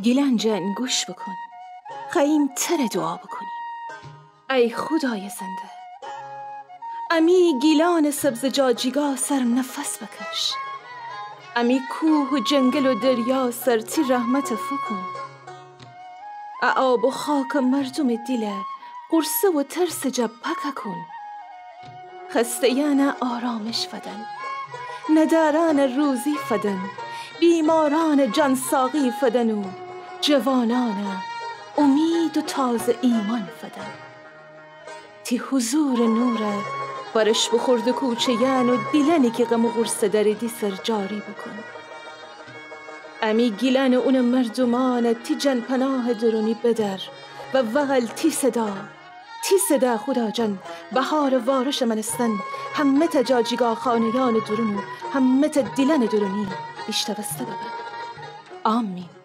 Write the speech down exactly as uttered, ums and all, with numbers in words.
گیلان جان، گوش بوکون. خوأییم تره دوعا بوکونیم. ای خودایٚ زنده، امی گیلانٚ سبزٚ جاجیگا سر نفس بکش. امی کوه و جنگل و دریا سر تی رحمت فوکون. ا آب و خاکٚ مردومٚ دیله غورصه و ترسٚ جا پاکَ کون. خسته‌یأنَ آرامش فدن، ندارأنَ روزی فدن، بیمارأنَ جان‌ساقی فدن و جوانأنَ اومید و تازه ایمأن فدن. تی حضورٚ نورَ وأرش بوخورده کوچه‌یأن و دیلأنی کی غم و غورصه دأریدی سر جاری بوکون. امی گیلأنٚ اونٚ مردومأنَ تی جان‌پناهٚ دورونی بدأر و وأهل تی صدا، تی صدا خودا جان، بهارٚ وارشٚ مأنستن همه‌تأ جاجیگا خانه‌یأنٚ دورون و همه‌تأ دیلأنٚ دورونی ایشتوسته ببه. آمین.